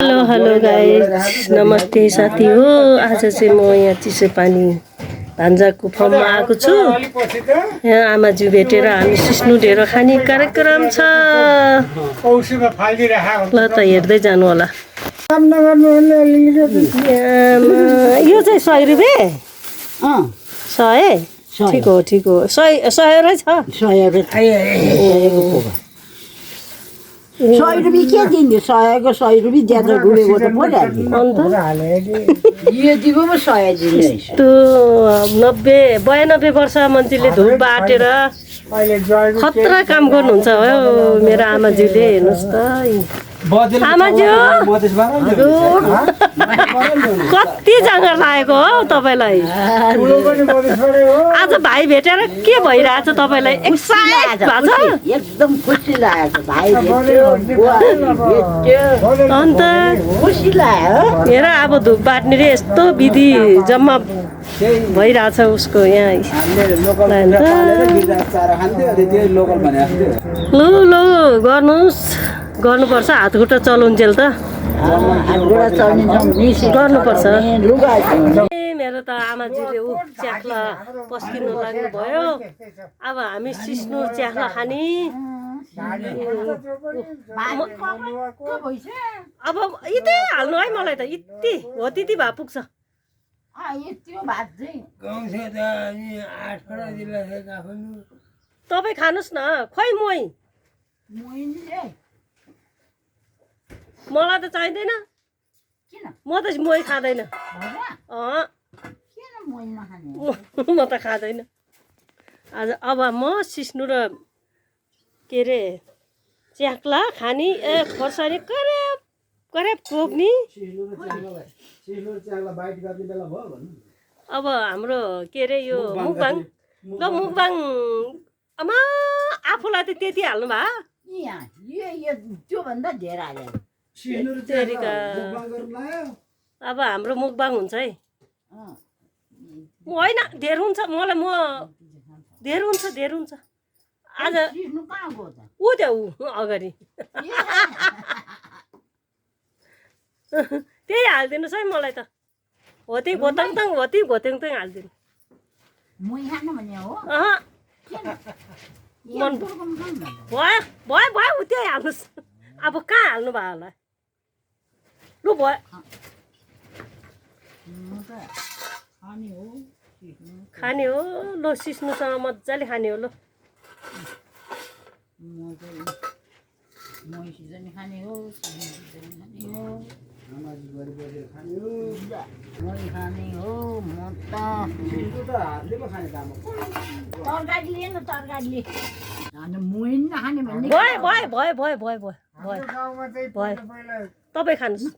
Hello guys, नमस्ते साथी हो। आज चाहिँ म यहाँ चिसो पानी भान्जाको फर्ममा आएको छु। यहाँ आमाज्यू भेटेर हामी सिस्नु ढेँडो खाने कार्यक्रम छ। ल त हेर्दै जानु होला। यो चाहिँ 100 रुपियाँ? 100? ठिक हो ठिक हो। 100 रहेछ? 100 रुपियाँ के दिन्थ्यो? 100 रुपियाँ ज्यादा डुबेको त परिहाल्थ्यो। यो दिगोमा 100 दिने। यस्तो 92 वर्ष मान्छेले धुप बाटेर खतरा काम गर्नुहुन्छ हो मेरो आमाज्यूले। हेर्नुहोस् त आमाज्यू, कति जाँगर लागेको हो तपाईँलाई। आज भाइ भेटेर के भइरहेछ तपाईँलाई? एक्साइट भएको छ? एकदम खुसी लागेको भाइ भेट्यो, बुवा भेट्यो, अन्त खुसी लाग्यो। हेर अब धुप बाट्ने रे यस्तो विधि जम्मा भइरहेछ उसको यहाँ। लु लु गर्नुहोस्, गर्नुपर्छ। हात खुट्टा चलाउन्जेल त गर्नुपर्छ। मेरो त आमाजीले च्याख्ला पस्किनु लाग्नु भयो। अब हामी सिस्नु च्याख्ला खाने। अब यति हाल्नु है, मलाई त यति हो त्यति भए पुग्छ। तपाईँ खानुहोस् न। खोइ मलाई त चाहिँदैन। म त मोही खाँदैन। म त खाँदैन आज। अब म सिस्नु र के अरे च्याख्ला खाने। खोर्सानी करेप करेप ठोक्ने। अब हाम्रो के अरे यो मुखबाङ ल मुखबाङ। आमा आफूलाई त त्यति हाल्नु भयो। त्योभन्दा धेरै हाल्यो। अब हाम्रो मुखबाङ हुन्छ है। होइन धेर हुन्छ मलाई। म धेर हुन्छ आज। ऊ त्यो अगाडि त्यही हालिदिनुहोस् है मलाई त। हो त्यही घोताङताङ हो त्यही घोताङताङ हालिदिनु। मन भयो भयो भयो त्यही हाल्नुहोस्। अब कहाँ हाल्नु भयो होला। लु भयो खाने हो। ल सिस्नुसँग मजाले खाने हो। ल तपाईँ खानुहोस्।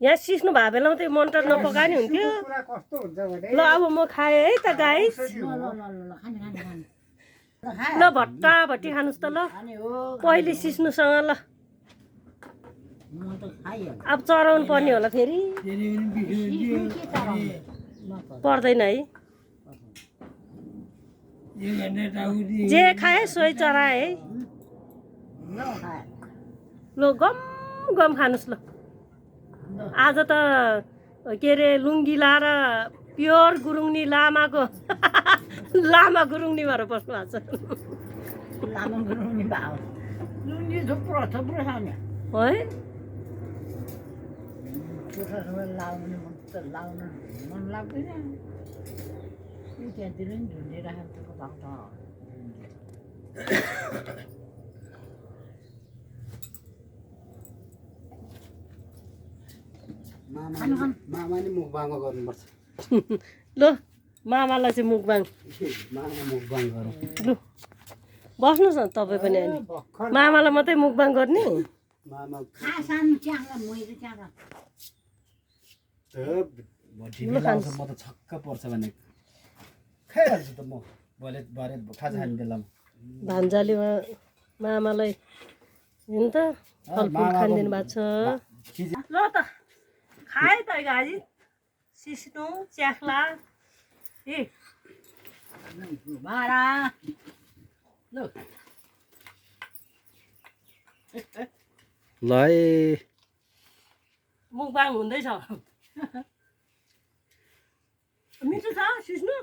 यहाँ सिस्नु भए बेलामा त मन्टर नपकाए नि हुन्थ्यो। ल अब म खाएँ है त गाइस। ल भट्टाभट्टी खानुहोस् त। ल पहिले सिस्नुसँग। ल अब चराउनु पर्ने होला फेरि। पर्दैन है। जे खाए सोही चराए है। ल गम गम खानुहोस्। ल आज त के अरे लुङ्गी लाएर प्योर गुरुङनी लामाको लामा गुरुङनी भएर बस्नु भएको छ। लामा गुरुङनी भाउ लुङ्गी थुप्रो थुप्रो छ नि है। लाउनु मन लाग्दैन। त्यहाँतिर नि झुन्डिराखेको मामाले मुखबाङ गर्नुपर्छ। ल मामालाई चाहिँ मुखबाङ। लु बस्नुहोस् न तपाईँ पनि। अनि मामालाई मात्रै मुखबाङ गर्ने। म त छक्क पर्छ भने खाइहाल्छु त। म भरे खाजा खाने बेलामा भान्जाले मामालाई हेर्नु त फलफुल खानिदिनु भएको छ। ल त खाए त गाजी सिस्नु च्याख्ला। ए ल मुखबाङ हुँदैछ मिठो छ सिस्नु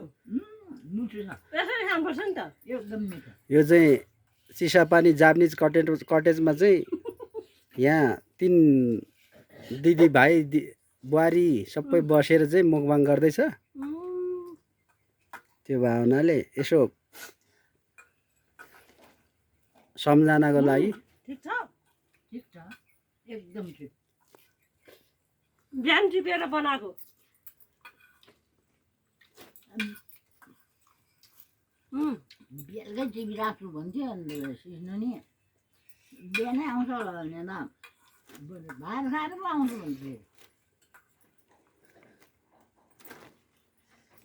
मिठो छ यसरी खानुपर्छ नि त एकदम मिठो यो चाहिँ चिसापानी जापानिज कटेजमा चाहिँ यहाँ 3 दिदी भाइ बुहारी सबै बसेर चाहिँ मुखबाङ गर्दैछ त्यो भावनाले यसो सम्झनाको लागि ठिक छ ठिक छ एकदम ठिक बिहान टिपेर बनाएको बेलुकै टिभी राख्नु भन्थ्यो अन्त सिस्नु नि बिहानै आउँछ होला भनेर भात खाएर पो आउँछु भन्थ्यो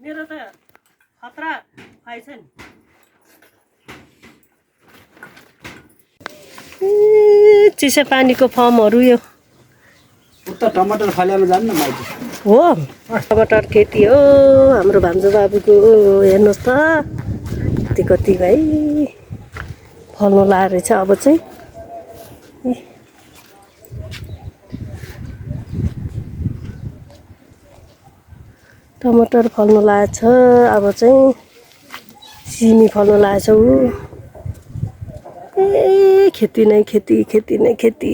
मेरो त खतरा खाइछ नि चिसो पानीको फर्महरू यो उता टमाटर फल्यामा जानु न माइती हो टमाटर खेती हो हाम्रो भान्जो बाबुको हेर्नुहोस् त कति भाइ फल्नु लाएर रहेछ अब चाहिँ टमाटर फल्नु लागेको छ अब चाहिँ सिमी फल्नु लागेको छ ऊ ए खेती नै खेती खेती नै खेती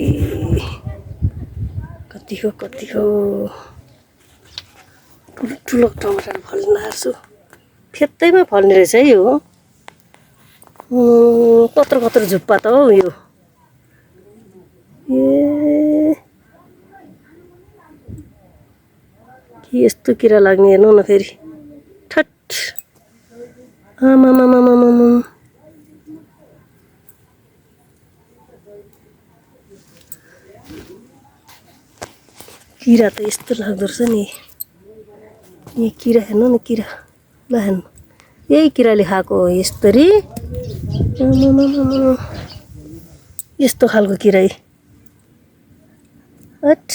कतिको ठुलो टमाटर फल्नु लागेको छु खेतैमा फल्ने रहेछ है यो कत्रो झुप्पा त हौ यो ए के यस्तो किरा लाग्ने हेर्नु न फेरि ठट आमामामामामा किरा त यस्तो लाग्दो रहेछ नि यो किरा हेर्नु न किरा ल हेर्नु यही किराले खाएको हो यस्तरी यस्तो खालको किरा हट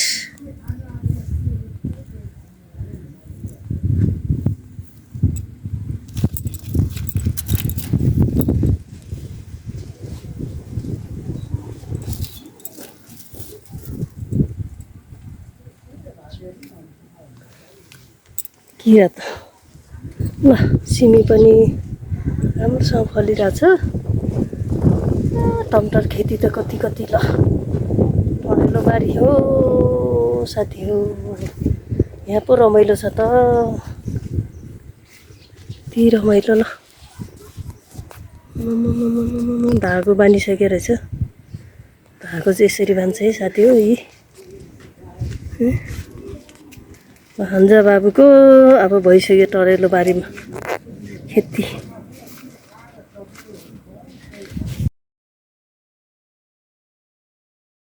किरा त ल सिमी पनि राम्रोसँग फलिरहेछ टमाटर खेती त कति ल परेलो बारी हो साथी हो यहाँ पो रमाइलो छ त ती रमाइलो ल धागो बानिसकेको रहेछ धागो चाहिँ यसरी बान्छ है साथी हो यी भान्जा बाबुको अब भइसक्यो टरेलो बारीमा खेती